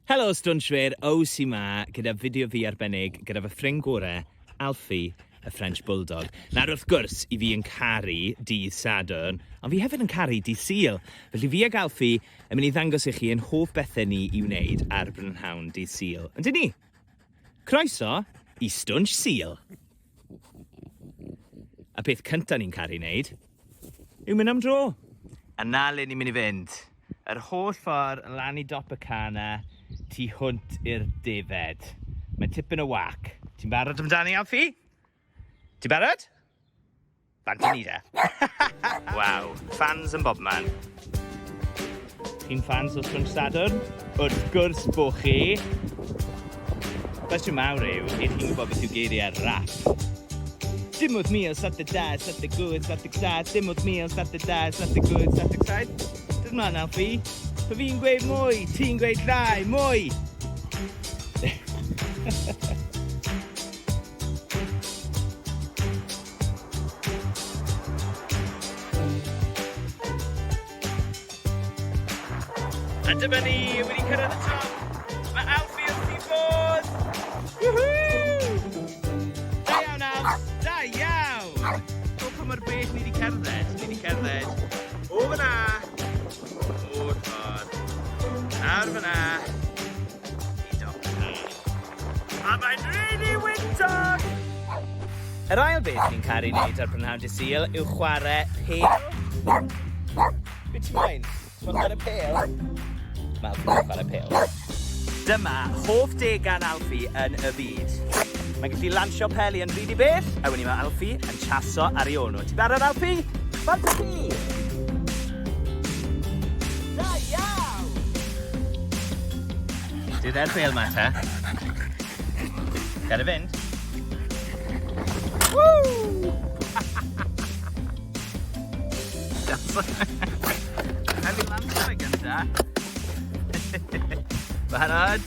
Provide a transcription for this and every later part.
Helo stwnshwyr, Ows sy 'ma gyda fideo fi arbennig gyda fy ffrind gore, Alfie, y French Bulldog. Nawr wrth gwrs, i fi yn caru dydd Sadwrn, ond fi hefyd yn caru dydd Sul. Felly fi ag Alfie yn mynd i ddangos i chi ein hoff bethau ni i wneud ar brynhawn dydd Sul. Yndyn ni? Croeso i Stwnsh Sul! A peth cynta ni'n caru wneud yw mynd am dro. A 'na le ni'n mynd i fynd. Yr holl ffordd lan i dop y car 'na, tu hwnt i'r defed. Mae'n tipyn o wac. Ti'n barod amdani, Alfie? Ti'n barod? Bant â ni de. Waw, fans yn bobman. Chi'n fans o Stwnsh Sadwrn? Wrth gwrs bo chi! Cwestiwn mawr yw, ych chi'n gwybod beth yw geiriau rap? Dim wrth 1072, 78, 77, dim wrth 1072, 78, 77. Dod mlaen, Alfie. Pa fi'n gweud mwy, ti'n gweud llai, mwy! A dyma ni, wedi cyrraedd y top. Mae Alfie wrth i bodd. Woohoo! Da iawn, Alf. Da iawn! O, pa mor bell ni wedi cerdded. Ni wedi cerdded o fyna, o'r ffordd, lawr fyna, i dop y car. A mae'n rili wyntog! Yr ail beth ni'n caru wneud ar brynhawn dydd Sul yw chwarae pêl. Be ti moyn? Ti'n moyn chwarae pêl? Mae Alfie moyn chwarae pêl. Dyma hoff degan Alfie yn y byd. Mae'n gallu lansio peli yn rili bell, a wedyn mae Alfie yn chaso ar ei ôl nhw. Ti'n barod, Alfie? Bant â chi! Da iawn! Dyd e'r bêl ma te. Gad e fynd. Woo! Rhaid fi lansio fe gynta. Barod?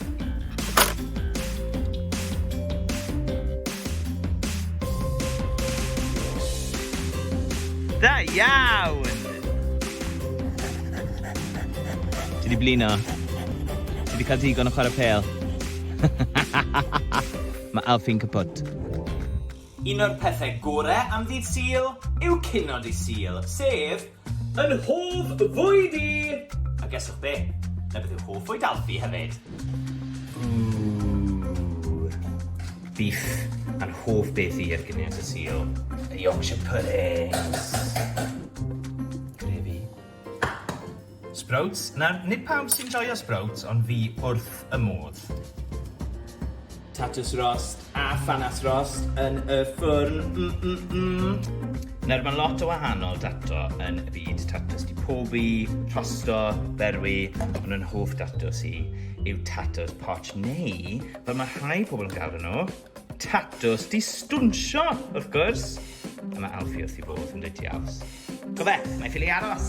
Da iawn! Ti 'di blino? Ti 'di cael digon o chwarae pêl? Mae Alfie'n kaput. Un o'r pethau gore am ddydd Sul yw cinio dydd Sul, sef yn hoff fwyd i! A geswch be? 'Na beth yw hoff fwyd Alfie hefyd. Ooh. Beef a'n hoff beth i ar ginio dydd Sul. Y Yorkshire puddings. Gravy. Sprouts. Nawr, nid pawb sy'n joio sprouts, ond fi wrth y modd. Tatws rost a ffanas rost yn y ffwrn. Mm, mm, mm. Nawr, mae lot o wahanol dato yn y byd. Tatws di pobi, rhosto, berwi, ond yn hoff datws i yw tatws poch neu, fel mae rhai pobl yn galw nhw, Tatws 'di stwnsio, wrth gwrs. A mae Alfie wrth i bodd yn dweud ti Alfs. Go fe, mae ffili aros.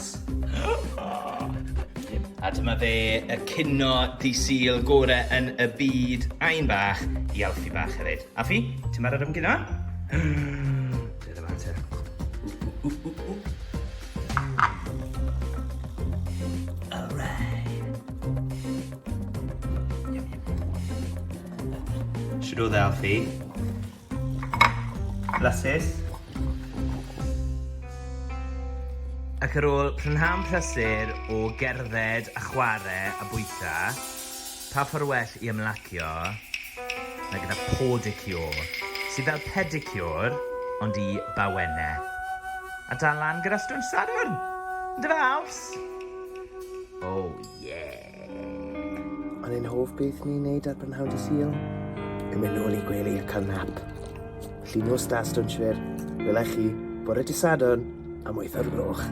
A dyma fe, y cino di Sul gore yn y byd, ain bach i Alfie bach hefyd. Alfie, ti'n barod am gino? Dyna yma te. Ww, ww, ww, ww. Alright. Yum, yum. Shwd oedd e, Alfie? Blasus? Ac ar ôl prynhawn prysur o gerdded a chwarae a bwyta, pa ffordd well i ymlacio na gyda pawdicure, sydd fel pedicure ond i bawennau. A dal lan gyda Stwnsh Sadwrn! Yndyfe, Alfs? Oh yeah! Ond ein hoff beth ni'n neud ar brynhawn dy Sul yw mynd nôl i gwely a cael nap. Felly nos da, stwnshwyr. Wela chi bore dy Sadwrn am 8 o'r gloch.